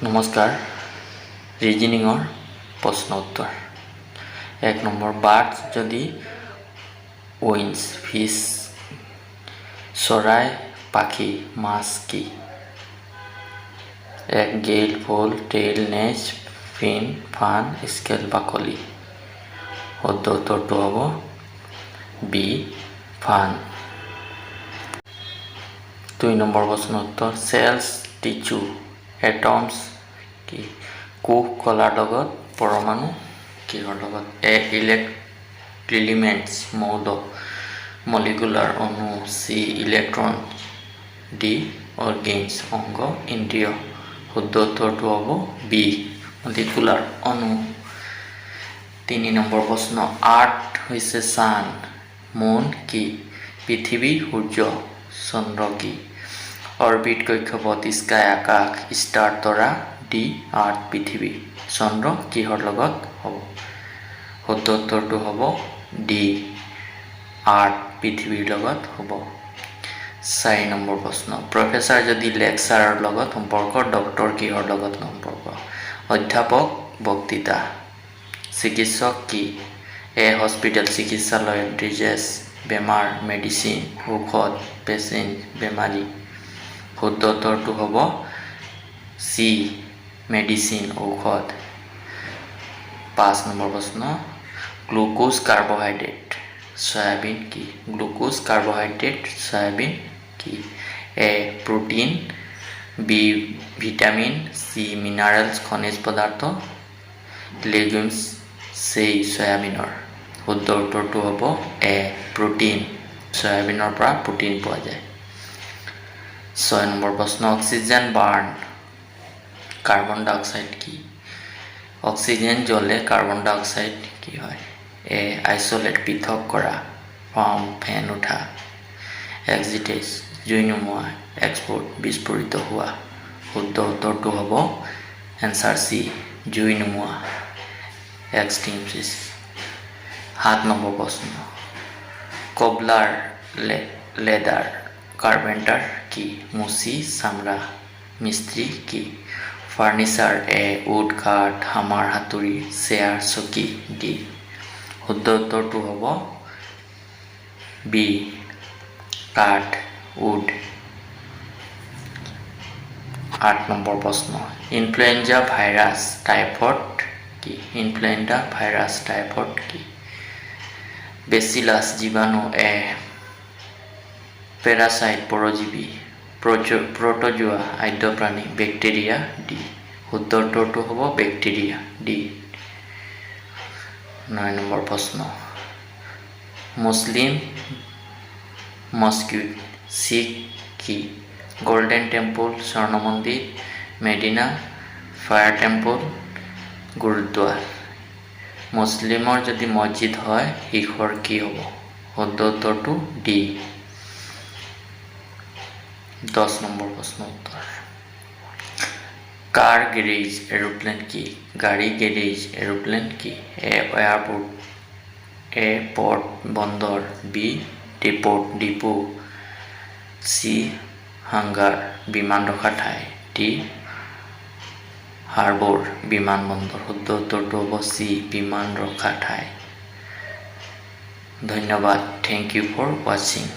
নমস্কাৰ। ৰিজনিঙৰ প্ৰশ্ন উত্তৰ। এক নম্বৰ, বাৰ্ডছ যদি উইংছ, ফিছ চৰাই, পাখি, মাছ কি? এক, গিল, ফুল, টেইল, নেজ, ফিন, ফান, স্কেল বাকলি। শুদ্ধ উত্তৰটো হ'ব বি, ফান। দুই নম্বৰ প্ৰশ্ন উত্তৰ, চেলছ, টিচু, এটমছ কি? কোষ কলাৰ লগত, পৰমাণু কিহৰ লগত? এ, এলিমেণ্টছ মৌল, মলিকুলাৰ অণু, চি, ইলেক্ট্ৰন, ডি, অৰ্গেনছ অংগ ইন্দ্ৰিয়। শুদ্ধ উত্তৰটো হ'ব বি, মলিকুলাৰ অণু। তিনি নম্বৰ প্ৰশ্ন, আৰ্থ হৈছে ছান, মুন কি? পৃথিৱী, সূৰ্য, চন্দ্ৰ কি? অৰবিট কক্ষপথ, স্কাই আকাশ, ষ্টাৰ তৰা, ডি, আৰ্থ পৃথিৱী। চন্দ্ৰ কিহৰ লগত হ'ব? শুদ্ধ উত্তৰটো হ'ব ডি, আৰ্থ পৃথিৱীৰ লগত হ'ব। চাৰি নম্বৰ প্ৰশ্ন, প্ৰফেচাৰ যদি লেকচাৰৰ লগত সম্পৰ্ক, ডক্টৰ কিহৰ লগত সম্পৰ্ক? অধ্যাপক, বক্তৃতা। চিকিৎসক কি? এ, হস্পিটেল চিকিৎসালয়, ডিজিজ বেমাৰ, মেডিচিন ঔষধ, পেচেণ্ট বেমাৰী। শুদ্ধ উত্তৰটো হ'ব চি, মেডিচিন ঔষধ। পাঁচ নম্বৰ প্ৰশ্ন, গ্লুক'জ কাৰ্বহাইড্ৰেট চয়াবিন কি? গ্লুক'জ কাৰ্বহাইড্ৰেট চয়াবিন কি? এ, protein, B, vitamin, C, minerals খনিজ পদাৰ্থ, লেগুমছ চেই চয়াবিনৰ। শুদ্ধ উত্তৰটো হ'ব এ, প্ৰটিন। চয়াবিনৰ পৰা প্ৰটিন পোৱা যায়। ছয় নম্বৰ প্ৰশ্ন, অক্সিজেন বাৰ্ণ কাৰ্বন ডাই অক্সাইড কি? অক্সিজেন জ্বলে কাৰ্বন ডাই অক্সাইড কি হয়? এ, আইচলেট পৃথক কৰা, ফিউম ফেন উঠা, এক্সিগেছ জুই নুমোৱা, এক্সপ্ল'ড বিস্ফোৰিত হোৱা। শুদ্ধ উত্তৰটো হ'ব এনচাৰ চি, জুই নুমোৱা, এক্সটিংগুইছ। সাত নম্বৰ প্ৰশ্ন, কবলাৰ লেদাৰ, কাৰ্পেণ্টাৰ কি? মুচি চামৰা, মিস্ত্ৰী কি? ফাৰ্নিচাৰ এ, উড কাঠ, হামাৰ হাতুৰি, চেয়াৰ চকী, ডি। শুদ্ধ উত্তৰটো হ'ব বি, কাঠ, উড। আঠ নম্বৰ প্ৰশ্ন, ইনফ্লুৱেঞ্জা ভাইৰাছ টাইফইড কি? ইনফ্লুৱেঞ্জা ভাইৰাছ টাইফইড কি? বেচিলাছ জীৱাণু, এ, পেৰাচাইট পৰজীৱী, প্ৰটজোৱা আদ্যপ্ৰাণী, বেক্টেৰিয়া, ডি। শুদ্ধ উত্তৰটো হ'ব বেক্টেৰিয়া, ডি। নয় নম্বৰ প্ৰশ্ন, মুছলিম মস্ক, শিখ কি? গল্ডেন টেম্পল স্বৰ্ণ মন্দিৰ, মেডিনা, ফায়াৰ টেম্পল, গুৰুদ্বাৰ। মুছলিমৰ যদি মছজিদ হয়, শিখৰ কি হ'ব? শুদ্ধ উত্তৰটো ডি। 10 নম্বৰ প্ৰশ্ন উত্তৰ, কাৰ গেৰেজ এৰোপ্লেন কি? গাড়ী গেৰেজ এৰোপ্লেন কি? এ, এয়াৰপোৰ্ট, এ, পৰ্ট বন্দৰ, B, depot depot, C, hangar বিমান ৰখা ঠাই, ডি, হাৰ্বৰ বিমান বন্দৰ। শুদ্ধ উত্তৰটো হ'ব চি, বিমান ৰখা ঠাই। ধন্যবাদ। Thank you for watching.